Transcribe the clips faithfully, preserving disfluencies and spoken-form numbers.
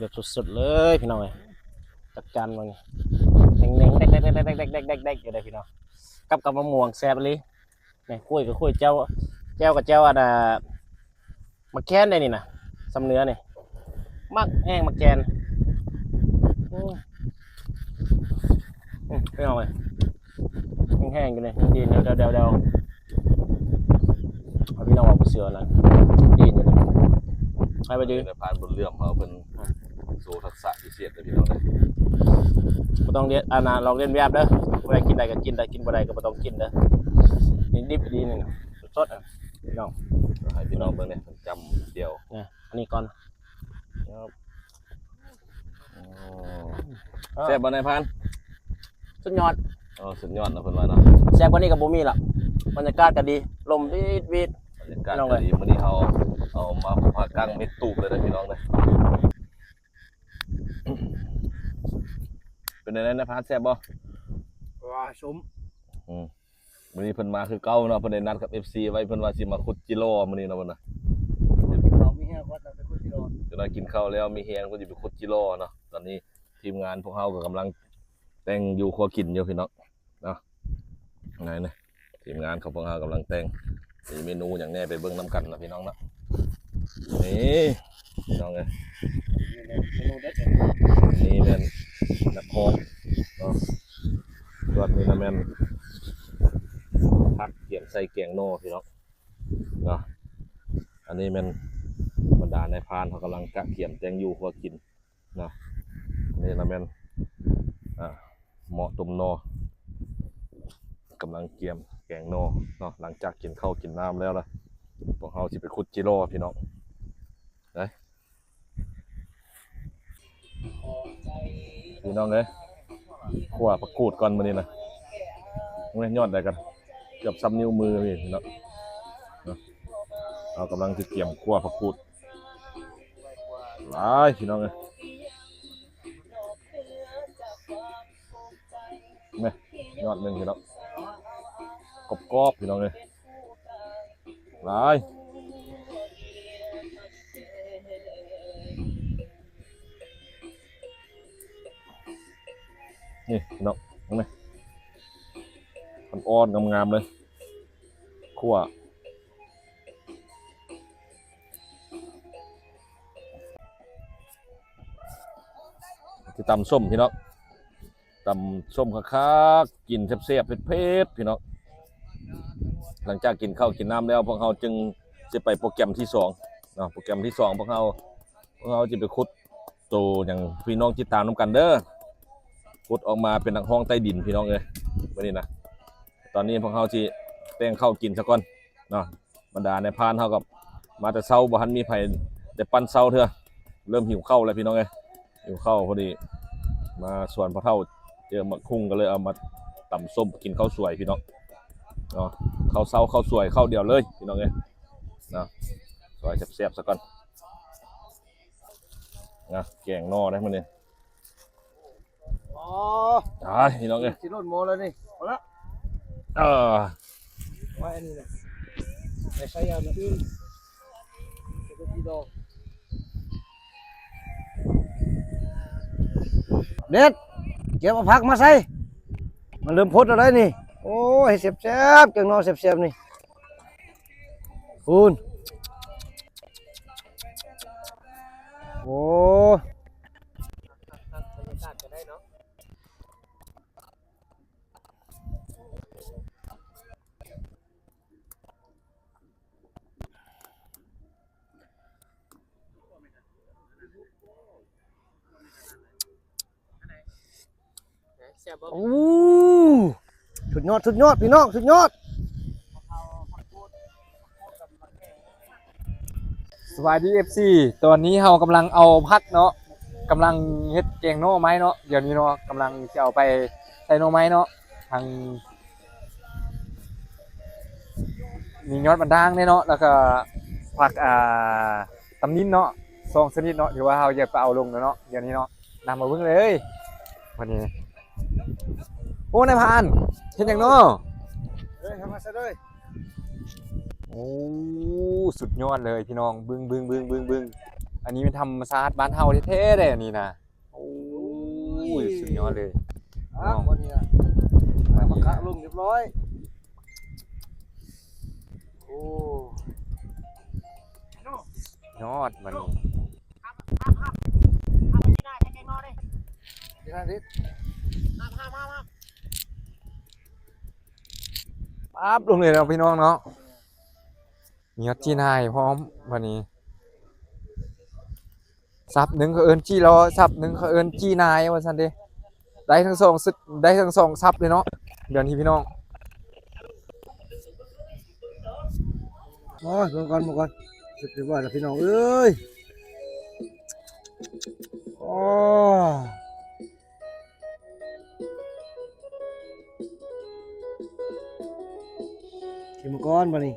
แบบสดๆเลยพี่น้องเอ้ย จัดจานมานี่แดงๆแดกๆแดกๆแดกๆแดกๆแดกๆอยู่เลยพี่น้อง กับกับมะม่วงแซ่บอีหลี นี่ คุยกับคุยแจ่ว แจ่วกับแจ่วอันน่ะ หมากแคนได้นี่นะ สำเนือนี่ มักแห้งหมากแคน อืม อืม พี่น้องเอ้ย แห้งๆอยู่นี่ ยังดีนอยู่ เดาๆๆ เอาพี่น้องออกไปเสือนะ ดีนอยู่นี่ ให้ไปดื้อ นายพรานบุญเหลื่อมเขาเพิ่นโชว์ทักษะพิเศษเลยพี่น้องเด้อ บ่ต้องเรียน อ่านะ ลองเรียนแบบเด้อ ผู้ใดกินได้ก็กิน ได้กินบ่ได้ก็บ่ต้องกินเด้อ นี่ดิบดีนี่นะ สดๆอ่ะ พี่น้อง ให้พี่น้องเบิ่งเนี่ย จำเดียว เนี่ย อันนี้ก่อน ครับ อ๋อ แซ่บบ่นายพราน สุดยอด อ๋อ สุดยอดนะเพิ่นว่าเนาะ แซ่บกว่านี้ก็บ่มีละ บรรยากาศก็ดี ลมวีดๆ บรรยากาศก็ดี มื้อนี้เฮาเอามาพากั้งเม็ดตูบเลยนะพี่น้องเด้อ เป็นไงนายพราน แซ่บบ่ ว้า ส้ม อืม มื้อนี้เพิ่นมาคือเก่าเนาะ เพิ่นได้นัดกับ เอฟซี ไว้ เพิ่นว่าสิมาขุดจิหล่อมื้อนี้เนาะเพิ่นน่ะ กินข้าวมีแฮงก่อน แล้วไปขุดจิหล่อ เดี๋ยวเรากินข้าวแล้วมีแฮงเพิ่นสิไปขุดจิหล่อเนาะ ตอนนี้ทีมงานพวกเฮาก็กำลังแต่งอยู่ครัวกินอยู่พี่น้องเนาะ ไหนนะ ทีมงานของพวกเฮากำลังแต่ง มีเมนูหยังแน่ไปเบิ่งนำกันนะพี่น้องเนาะ นี่ พี่น้องเอ้ย เมนูเด็ดเลย นี่แม่นนักฮอดเนาะ ส่วนนี้นะแม่นผักเขียงใส่แกงหน่อพี่น้องเนาะ อันนี้แม่นบรรดานายพรานเขากำลังกะเขียมแต่งอยู่ครัวกินเนาะ อันนี้นะแม่น อ่า เหมาะต้มหน่อ กำลังเตรียมแกงหน่อเนาะ หลังจากกินข้าวกินน้ำแล้วนะ พวกเฮาสิไปขุดจิหล่อพี่น้อง นะ พี่น้องเอ้ย ขั่วผักกูดก่อนมื้อนี้นะ โอ้ย ยอดใดกัน เกือบซ้ำนิ้วมือพี่เนาะ เนาะ เรากำลังสิเตรียมขั่วผักกูด หลายพี่น้องเอ้ย แม่ ยอดหนึ่งพี่น้อง กรอบๆพี่น้องเอ้ย หลาย นี่พี่น้อง เห็นไหม มันอ่อนงามๆเลย ขั่ว สิตำส้มพี่น้อง ตำส้มคักๆ กินแซ่บๆ เผ็ดๆ พี่น้อง หลังจากกินข้าวกินน้ำแล้ว พวกเฮาจึงสิไปโปรแกรมที่สองเนาะ โปรแกรมที่สองพวกเฮา พวกเฮาสิไปขุดโตหยัง พี่น้องติดตามนำกันเด้อ ขุดออกมาเป็นนักฮ้องใต้ดินพี่น้องเอ้ย มื้อนี้นะ ตอนนี้พวกเฮาสิแต่งข้าวกินซะก่อนเนาะ บรรดานายพรานเฮาก็มาแต่เช้า บ่ทันมีไผได้ปั้นเช้าเทื่อ เริ่มหิวข้าวแล้วพี่น้องเอ้ย หิวข้าวพอดี มาสวนพ่อเฒ่า เจอหมากฮุ่งก็เลยเอามาตำส้มกินข้าวสวยพี่น้องเนาะ ข้าวเช้าข้าวสวยข้าวเดียวเลยพี่น้องเอ้ยเนาะ สวยแซ่บๆซะก่อนนะ แกงหน่อได้มื้อนี้ อ๋อ ตายพี่น้องเอ้ย สิหล่นหม้อแล้วนี่ เอาละ เออ ไว้อันนี้เลย ไปใส่ยามาอื่น เดี๋ยวไปกินดอก เด็ด เก็บเอาผักมาใส่ มันเริ่มพดแล้วได้นี่ โอ้ย แซ่บๆ แกงหน่อแซ่บๆ นี่ คุณ โอ้ แซ่บบ่ โอ้ สุดยอด สุดยอด พี่น้อง สุดยอด สวัสดี เอฟซี ตอนนี้เฮากำลังเอาผักเนาะ กำลังเฮ็ดแกงหน่อไม้เนาะ เดี๋ยวนี้เนาะ กำลังจะเอาไปใส่หน่อไม้เนาะ ทาง มียอดบันดางเนี่ยเนาะ แล้วก็ผัก อ่า ตำนินเนาะ สองชนิดเนาะ ที่ว่าเฮาอยากไปเอาลงแล้วเนาะ เดี๋ยวนี้เนาะ นำมาเบิ่งเลย วันนี้ โอ้ นายพราน เฮ็ดหยังเนาะ เฮ้ย ทำมาซะด้วย โอ้ สุดยอดเลยพี่น้อง เบิ่ง เบิ่ง เบิ่ง เบิ่ง เบิ่ง อันนี้เป็นธรรมชาติบ้านเฮาแท้ๆเลยอันนี้นะ โอ้ย สุดยอดเลย อ่ะวันนี้นะ วันนี้ ปะคะลงเรียบร้อย โอ้ ยอดวันนี้ ที่นั่นดิ ปั๊บลงเลยเนาะพี่น้องเนาะ มีฮอดจีนายพร้อมวันนี้ สับหนึ่งเขาเอิ้นจีรอ สับหนึ่งเขาเอิ้นจีนายว่าซั่นเด้ ได้ทั้งสองสุด ได้ทั้งสองสับเลยเนาะ เดี๋ยวนี้พี่น้อง โอ้ยเบิ่งก่อนเบิ่งก่อนสุดยอดแล้วพี่น้องเอ้ยโอ้ชิมก่อนมานี่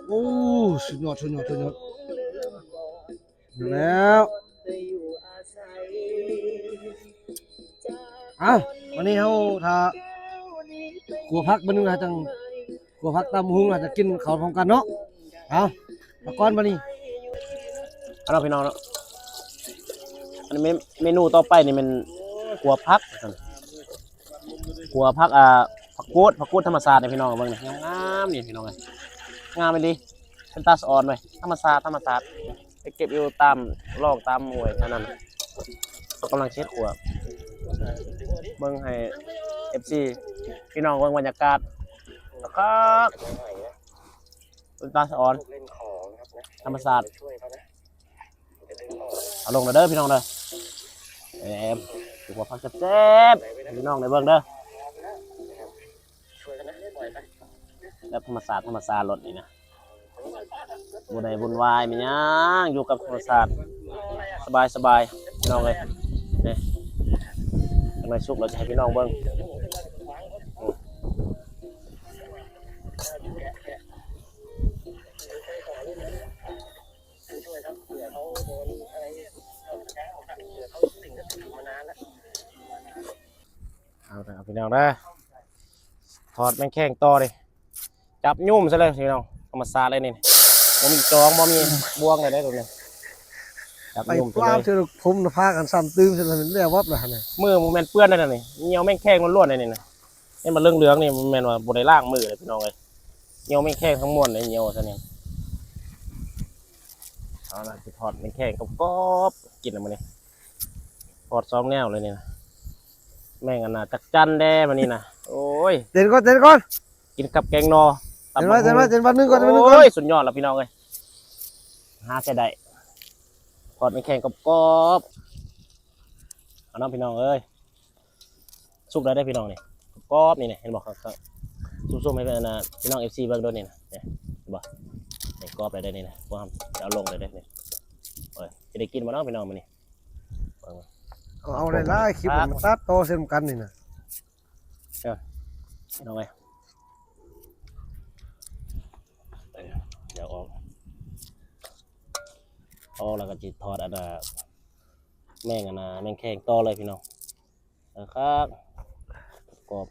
โอ้สุดยอดสุดยอดสุดยอดอยู่แล้วอ่ะวันนี้เฮาถ้าขัวผักมื้อนึงนะจังขัวผักตำบักหุ่งนะจะกินข้าวพร้อมกันเนาะเอามาก่อนมานี่ เอาเนาะพี่น้องเนาะอันนี้เมเมนูต่อไปนี่มันขัวผักขัวผักอ่าผักกูดผักกูดธรรมชาตินี่พี่น้องเบิ่งนี่งามๆนี่พี่น้องเอ้ยงามอีหลีเป็นตาสะออนเว้ยธรรมชาติธรรมชาติไปเก็บอยู่ตามร่องตามห้วยเท่านั้นเขากำลังเช็ดขัวเบิ่งให้เอฟซีพี่น้องเบิ่งบรรยากาศคักๆเป็นตาสะออนธรรมชาติ เอาลงเลยเด้อพี่น้องเด้อแหมถือว่าผักแซ่บๆให้พี่น้องได้เบิ่งเด้อแบบธรรมชาติธรรมชาติรถนี่นะบ่ได้วุ่นวายมีหยังอยู่กับธรรมชาติสบายสบายพี่น้องเอ้ยนี่จังได๋สุกแล้วจะให้พี่น้องเบิ่งอืม เอาละครับพี่น้องนะทอดแมงแคงต่อเลยจับยุ่มซะเลยพี่น้องธรรมชาติเลยนี่บ่มีจองบ่มีบ่วงเลยได้ตรงนี้จับ ไป ยุ่ม ปลา ไป เธอผมนะพากันซ้ำตื้มเสร็จแล้วมันแล้ววับเลยนะ มือมันแม่นเปื้อนได้นี่เหี่ยวแมงแคงล้วนๆเลยนี่นะนี่มันเหลืองๆนี่มันแม่นว่าบ่ได้ล้างมือเลยพี่น้องเอ้ยเหี่ยวแมงแคงทั้งมวลเลยเหี่ยวซะนี่เอาละสิทอดแมงแคงกรอบๆกินแล้วมื้อนี้ทอดสองแนวเลยนี่นะแมงอันน่ะจักจั่นแด้มื้อนี้นะโอ้ย เต้นก่อนเต้นก่อน กินกับแกงหน่อ เต้นไว้เต้นไว้เต้นวันหนึ่งก่อนเต้นวันหนึ่งก่อน โอ้ยสุดยอดแล้วพี่น้องเอ้ยหาเสียได้ทอดแมงแคงกรอบๆเอาน้องพี่น้องเอ้ยสุกแล้วได้อพี่น้องนี่กรอบนี่เนี่ยเห็นบอกครับซุ่มๆให้เป็นอันน่ะพี่น้องเอฟซีเบิ่งด้วยนี่นะเนี่ยเห็นบอกนี่กรอบเลยได้อนี่นะพวกเราจะเอาลงเลยได้อนี่โอ้ยจะได้กินมาเนาะพี่น้องมื้อนี้เบิ่งมา เอาเอาได้หลายคลิปมันตัดต่อเส้นกันนี่นะ พี่น้องเอ้ยเดี๋ยวออกออกแล้วก็จิทอดอันน่ะแมงอันน่ะแมงแคงต่อเลยพี่น้องนะครับกรอบ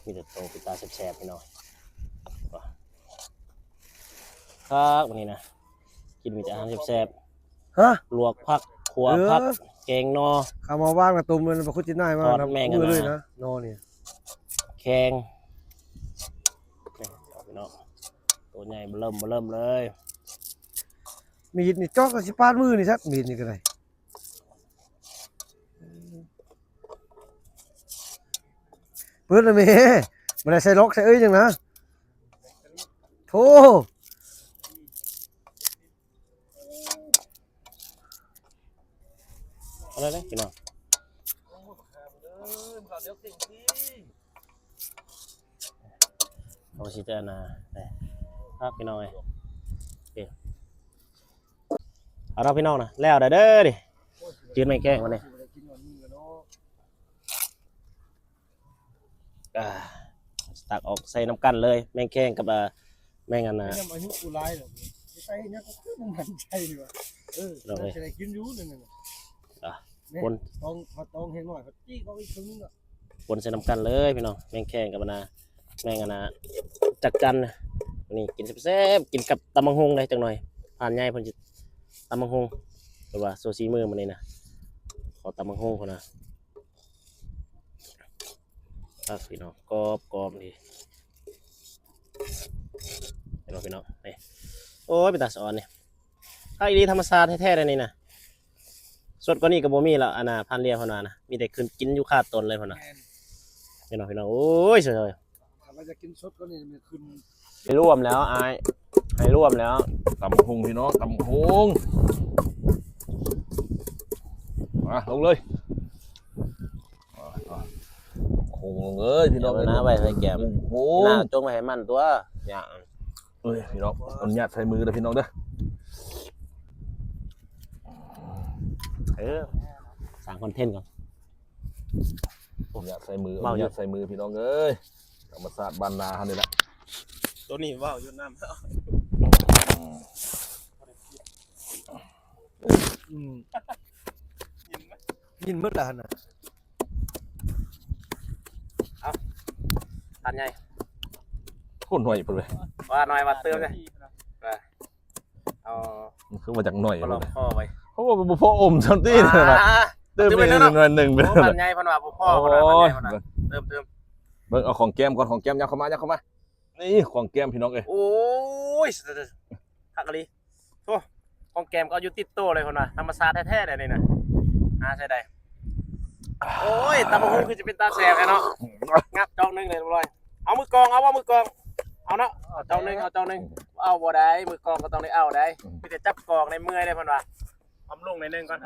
มีแต่โตเป็นตาแซ่บๆพี่น้องครับวันนี้นะกินมีแต่อาหารแซ่บๆ ฮะ ลวกผักขัว เออ ผักแกงหน่อ ข้ามาว่างกับตุ่มมันประคุตินายมา ทอดแม่งกันนะ มือเลยนะนอนเนี่ย แคงนี่เอาพี่น้องตัวใหญ่เบิ่มเบิ่มเลย มีดนี่จอกกับสิปาดมือนี่สักมีดนี่ก็ได้เพื่อนละเมย์มาได้ใส่ล็อกใส่เอ้ยยังนะโธ่ อะไรนะพี่น้องเอาสิเจอนะนี่ครับพี่น้องเอ้ยโอเคเอาเราพี่น้องนะแล้วเด้อเด้อดิจืดแม่งแกงวันนี้ อ่าตักออกใส่น้ำกันเลย แมงแคงกับอ่าแมงอันน่ะ ยังอายุกูร้ายเลยไปเนี่ยก็คือมันมันใจดีว่ะเออ เราเลย จะได้กินอยู่นั่นน่ะ อ่ะ นี่ ปน ต้องเขาต้องให้หน่อยเขาจี้เขาอีกครึ่งนึงอ่ะ ปนใส่น้ำกันเลยพี่น้อง แมงแคงกับอันนะ แมงอันนะ จักจั่นนะ นี่กินแซ่บๆ กินกับตำบักหุ่งได้จังหน่อย ผ่านใหญ่เพิ่นสิตำบักหุ่ง แต่ว่าโซซีมือมันนี่นะ ขอตำบักหุ่งก่อนนะ ครับพี่น้อง กรอบๆ นี่ เห็นบ่พี่น้อง นี่ โอ้ย เป็นตาสะออนนี่ ถ้าอีหลีธรรมชาติแท้ๆ เลยนี่นะ สดกว่านี้ก็บ่มีแล้ว อันน่ะ พันเลียเพิ่นว่านะ มีแต่ขึ้นกินอยู่คาต้นเลยเพิ่นว่า แม่น พี่น้อง พี่น้อง โอ้ย สวยๆ ถ้าว่าจะกินสดกว่านี้มันขึ้น ให้รวมแล้วอ้าย ให้รวมแล้ว ตำบักหุ่งพี่น้อง ตำบักหุ่ง มา ลงเลย อ่า อ่า ตำบักหุ่งลงเลยพี่น้อง เอาน้ำไว้ให้แกม ตำบักหุ่ง น้ำจงไว้ให้มันตัว อย่าง เอ้ย พี่น้อง เอาหยาดใส่มือเด้อพี่น้องเด้อ เออ สร้างคอนเทนต์ก่อน เอาหยาดใส่มือ เว้าอยู่ เอาหยาดใส่มือพี่น้องเอ้ย ธรรมชาติบ้านนาเฮานี่แหละ ตัวนี้เว้าอยู่นำ อืม อืม ยินหมดแล้วหั่นน่ะ เอา ทานใหญ่ โคตรหน่อยไปเลย ว่าหน่อยว่าเติมเลย ว่า เอา มันคือว่าจากหน่อย มาลอง เลย ข้อไว้ เขาว่าบ่พออมซัมตี้ อ่า นะ เติม เติมไป ไป แล้วเนาะ หน่อยหนึ่งไป โอ้ แล้ว มันใหญ่เพิ่นว่าบ่พอ โอ้ย เพิ่นว่ามันใหญ่เพิ่นว่า เบิ่ง เติม เติม เบิ่ง เอาของแก้มก่อน ของแก้ม ยับเข้ามา ยับเข้ามา นี่ของแก้มพี่น้องเอ้ย โอ้ย คักอีหลี โอ้ ของแก้มก็เอาอยู่ติดโตเลยเพิ่นว่า ธรรมชาติแท้ๆ เลยนี่นะ หาใส่ได้ โอ้ย ตำบักหุ่งคือจะเป็นตาแซ่บแท้เนาะ งับจอกหนึ่งเลยเรียบร้อย เอามือกอง เอาว่ามือกอง เอาเนาะ เอาจอกหนึ่ง เอาจอกหนึ่ง เอาบ่ได้ มือกองก็ต้องได้เอาได้ อืม มีแต่จับกองในเมื่อยได้เพิ่นว่า เอาลงหน่อยหนึ่งก่อน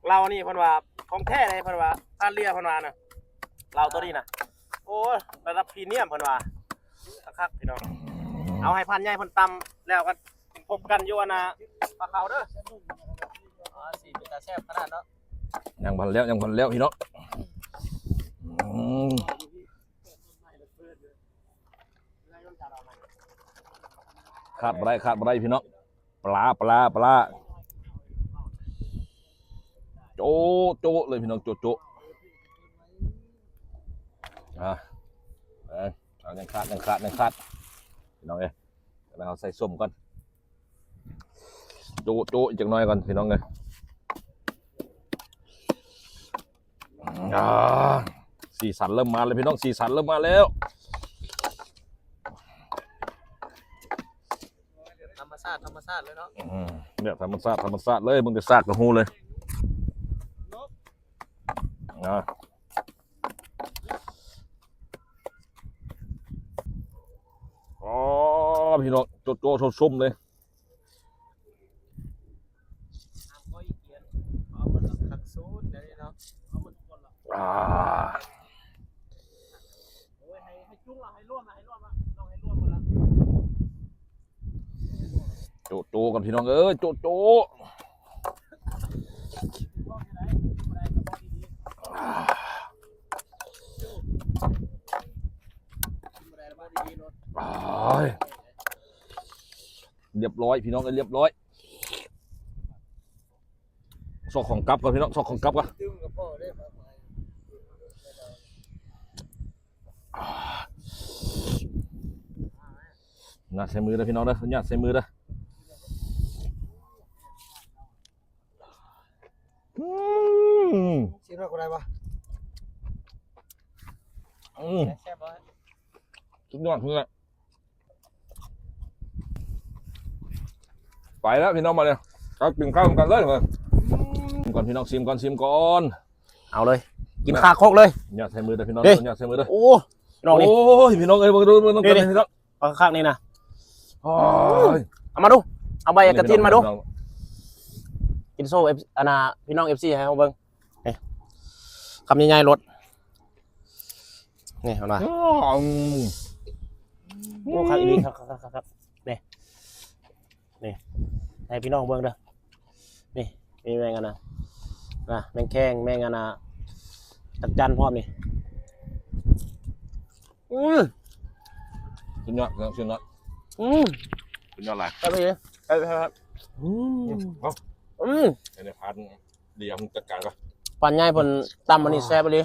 เหล้านี่เพิ่นว่าของแท้เลยเพิ่นว่า ท่าเรือเพิ่นว่านะ เหล้าตัวนี้นะ โอ้ย ระดับพรีเมียมเพิ่นว่า คักๆ พี่น้อง เอาให้พันใหญ่เพิ่นตำแล้วกัน พบกันอยู่อันน่ะ ปลาเขาเด้อ อ๋อ สีเป็นตาแซ่บขนาดเนาะ ยังพันแล้ว ยังพันแล้วพี่น้อง อืม ขาดบ่ได้ ขาดบ่ได้พี่น้อง ปลา ปลา ปลา โจ๊ะ โจ๊ะเลยพี่น้อง โจ๊ะ โจ๊ะ อ่ะ เอ้ย เอายังขาด ยังขาด ยังขาด พี่น้องเอ้ย เดี๋ยวเราใส่ส้มก่อน โจ๊ะ โจ๊ะ อีกจักหน่อยก่อน พี่น้องเอ้ย อ่า สีสันเริ่มมาแล้วพี่น้อง สีสันเริ่มมาแล้ว ธรรมชาติ ธรรมชาติเลยเนาะ อืม เนี่ย ธรรมชาติ ธรรมชาติเลย มึงจะซากกระหูเลย อ่า อ๋อ พี่น้อง โจ๊ะ โจ๊ะ ส้มๆ เลย เอามันคักสุดเลยเนาะ เอามันคนละ อ่า โอ้ย ให้ ให้จุ่มละ ให้ร่วมละ ให้ร่วมละ ต้องให้ร่วมหมดละ โจ๊ะ โจ๊ะ กันพี่น้องเอ้ย โจ๊ะ โจ๊ะ อ่า เรียบร้อยพี่น้องเอ้ย เรียบร้อย ซอกของกลับก่อนพี่น้อง ซอกของกลับก่อน หยาดใส่มือเด้อพี่น้องเด้อ หยาดใส่มือเด้อ อืม ชิมแล้วก็ได้ปะ อืม แซ่บบ่ สุดยอดเลย ไปแล้วพี่น้องมาเลย ครับ กินข้าวกันเลยมา ชิมก่อนพี่น้อง ชิมก่อน ชิมก่อน เอาเลย กินคาคกเลย หยาดใส่มือเด้อพี่น้อง เด้ หยาดใส่มือเด้อ โอ้ พี่น้องนี่ โอ้ย พี่น้องเอ้ย มาดู มาดู นี่ กัน นี่ พี่น้อง ปลาคักนี่นะ โอ้ย เอามาดู เอาใบกระถินมาดู พี่น้อง กินโซ่ เอฟ อันน่ะ พี่น้อง เอฟซี ให้เขาเบิ่ง นี่ คำใหญ่ๆ โลด นี่ เห็นปะ อืม โอ้ คักอีหลี คัก คัก คัก คัก นี่ นี่ ให้พี่น้องเบิ่งเด้อ นี่ มีแมงอันน่ะ นะ แมงแคง แมงอันน่ะ จักจั่นพร้อมนี่ อืม สุดยอด สุดยอด อืม สุดยอดหลาย ครับพี่ ครับ ครับ ครับ อืม เอา อืม อันนี้พันเดียวมึงจัดการก่อน พันใหญ่เพิ่นตำอันนี้แซ่บอีหลี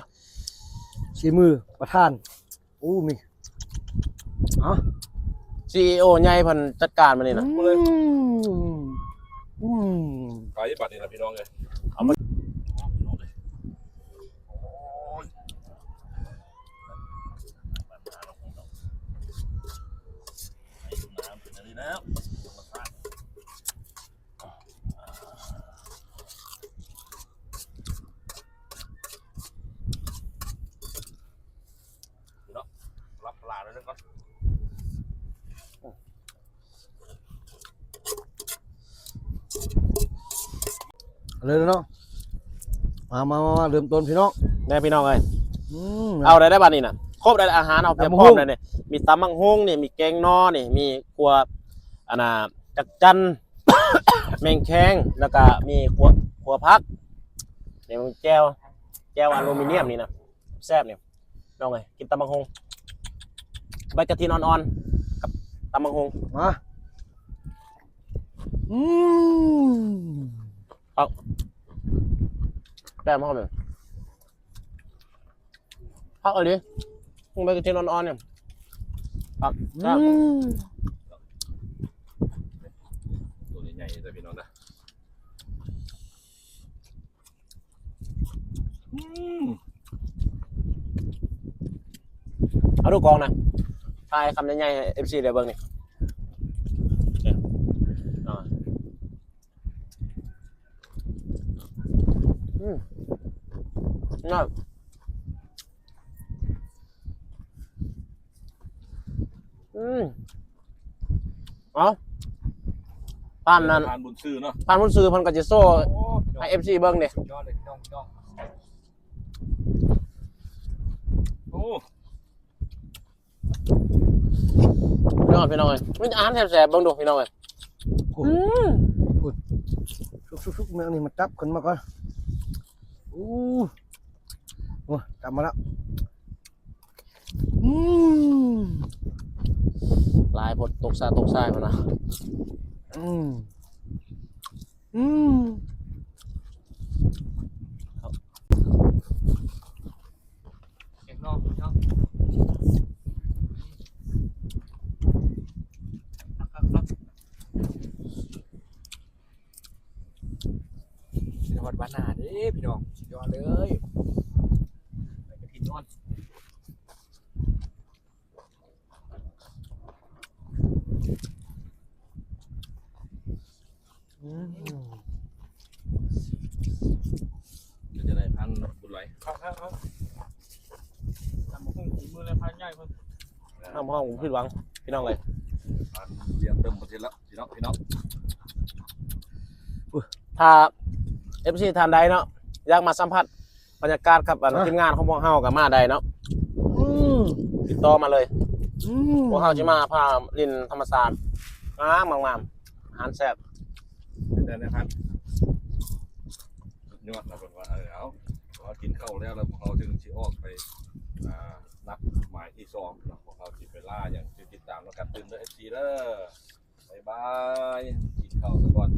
ชีมือประธาน อู้มี เอ้า CEO ใหญ่เพิ่นจัดการมานี่นะ อืม อืม ไปบัดนี้นะพี่น้องเอ้ย เอามา พี่น้องเอ้ย โอ้ย น้ำเป็นอันนี้แล้ว เนาะ รับปลาแล้วก่อน เลยเนาะ มามามามาเริ่มต้นพี่น้อง แน่พี่น้องเอ้ย อืม เอาได้ได้บัดนี้นะ ครบได้อาหาร เอาเพียง ตำบัก พร้อม หุ่ง ได้เนี่ย มีตำบักหุ่งนี่ มีแกงหน่อนี่ มีขั่ว อันน่ะ จักจั่น แมงแคง แล้วก็มีขั่ว ขั่วผัก นี่มันแจ่ว แจ่วอลูมิเนียมนี่นะ แซ่บเนี่ย น้องเอ้ย กินตำบักหุ่ง ใบกระถินอ่อนๆ กับตำบักหุ่ง มา อืม เอา แจ่วมาหน่อย ผักอะไรดิ มึงไปกินอ่อนๆเนี่ย ครับ อืม ตัวใหญ่ๆเลยพี่น้องนะ อืม เอาดูกองนะ ถ่ายคำใหญ่ๆให้ เอฟซี ได้เบิ่งนี่ เนี่ย อ่า อืม น่า อืม เอา ผ่านนั้น ผ่านบุญซื่อเนาะ ผ่านบุญซื่อเพิ่นก็จะโซ่ โอ้ ให้ เอฟซี เบิ่งเด้ สุดยอดเลยพี่น้อง พี่น้อง โอ้ ยอดพี่น้องเอ้ย มีแต่อาหารแซ่บๆ เบิ่งดูพี่น้องเอ้ย โอ้ อืม โอ้ย ชุกๆๆ แม่งนี่มันจับขึ้นมาก่อน อู้ โอ้ย จับมาแล้ว อืม หลายโพด ตกซา ตกซาพุ่นนะ อืม อืม แกงหน่อเนาะ ครับ ครับ ครับ กินฮอดบ้านนาเด้พี่น้อง สุดยอดเลย ไปกระถินอ่อน อืม เป็นจังได๋พันบุญหลาย ครับ ครับ ครับ ตำบักหุ่งฝีมือและพันใหญ่เพิ่น น้ำห้องผมผิดหวัง พี่น้องเลย เรียนเติมประเทศแล้ว พี่น้อง พี่น้อง ถ้า เอฟซี ท่านใดเนาะ อยากมาสัมผัสบรรยากาศกับ อัน อ่ะ ทีมงานของพวกเฮาก็มาได้เนาะ อืม ติดต่อมาเลย อืม พวกเฮาจะมาพาเล่นธรรมชาติ งามๆ อาหารแซ่บ เป็นไงนะครับ สุดยอดนะ เพิ่นว่า เออ เอา พอกินข้าวแล้ว แล้วพวกเฮาจึงสิออกไป อ่า นับหมายที่สองเนาะ พวกเฮาสิไปล่าหยัง ติดตามแล้วกัน ตื่นเด้อ เอฟซี เด้อ บ๊ายบาย กินข้าวซะก่อน